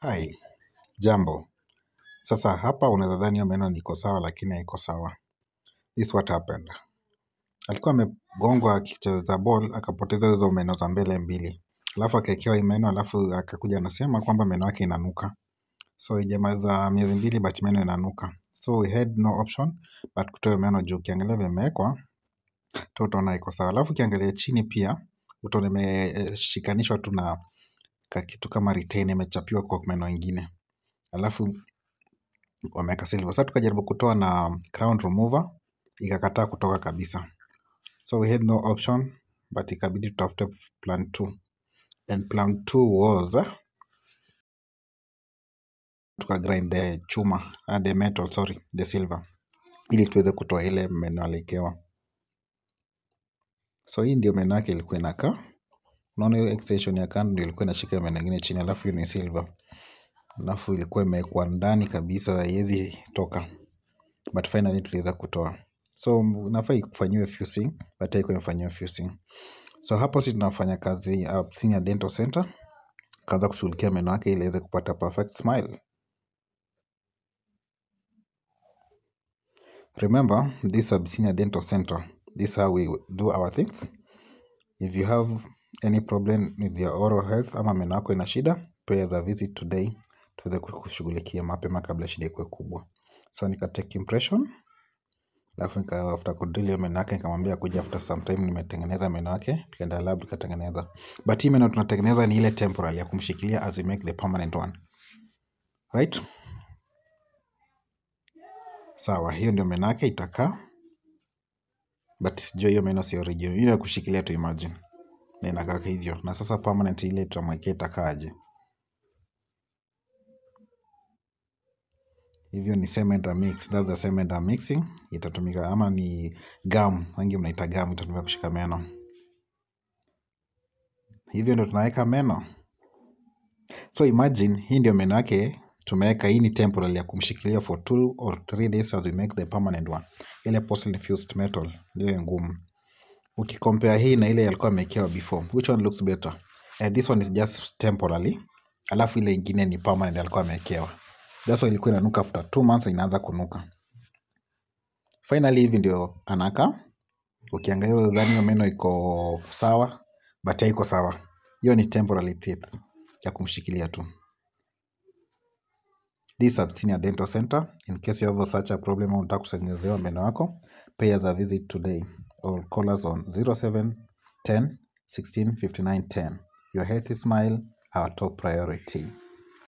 Hi, jambo. Sasa hapa unaweza dhani hiyo meno niko sawa lakini haiko sawa. This what happened. Alikuwa amegongwa akicheza ball akapoteza hizo meno za mbele mbili. Alafu akaekewa hii meno alafu akakuja anasema kwamba meno yake inanuka. So haijamaliza miezi 2 but meno inanuka. So we had no option but kutoa meno juu ukiangalia vile imewekwa tu utaona iko sawa. Alafu ukiangalia chini pia utaona imeshikanishwa tu na kitu kama retain imechapiwa kwa meno ingine. Alafu wameweka silver. Sasa tukajaribu kutoa na crown remover ikakataa kutoka kabisa. So we had no option but ikabidi tutafute plan 2. And plan 2 was tukagrind the chuma, the metal, sorry, the silver ili tuweze kutoa ile meno alikewa. So hii ndio meno yake ilikuwa inakaa. Unaona hiyo extension ya kando ndio ilikuwa inashika meno nyingine chini, alafu hiyo ni silver. Alafu ilikuwa imewekwa ndani kabisa, haiwezi toka. But finally tuliweza kutoa. So nafaa ifanyiwe fusing, but haikuwa imefanyiwa fusing. So hapo sisi tunafanya kazi Abyssinia Dental Center, kaanza kushughulikia meno yake ili aweze kupata perfect smile. Remember, this Abyssinia Dental Center, this is how we do our things. If you have any problem with your oral health ama meno yako ina shida, pay us a visit today tuweze kushughulikia mapema kabla shida ikuwe kubwa. So nika take impression, alafu nika after kudrill hiyo meno yake nikamwambia kuja after some time nimetengeneza meno yake, tukaenda lab tukatengeneza. But hii meno tunatengeneza ni ile temporary ya kumshikilia as we make the permanent one. Right? Sawa, hiyo ndio meno yake itakaa. But sijui hiyo meno si original. Ile ya kushikilia tu imagine. Na inakaa hivyo. Na sasa permanent ile tutamwekea itakaaje? Hivyo ni cement mix. That's the cement I'm mixing. Itatumika ama ni gum. Wengi mnaita gum, itatumika kushika meno. Hivyo ndio tunaweka meno. So imagine hii ndio meno yake tumeweka. Hii ni temporary ya kumshikilia for 2 or 3 days as we make the permanent one. Ile porcelain fused metal ndio ngumu. Ukicompare hii na ile alikuwa amewekewa before, which one looks better? This one is just temporary, alafu ile ingine ni permanent alikuwa amewekewa. That's why ilikuwa inanuka after 2 months inaanza kunuka. Finally hivi ndio anakaa. Ukiangalia unadhani hiyo meno iko sawa, but haiko sawa. Hiyo ni temporary teeth ya kumshikilia tu. This Abyssinia Dental Center, in case you have such a problem au unataka kutengenezewa meno yako, pay us a visit today or call us on 07 10 16 59 10. Your healthy smile, our top priority.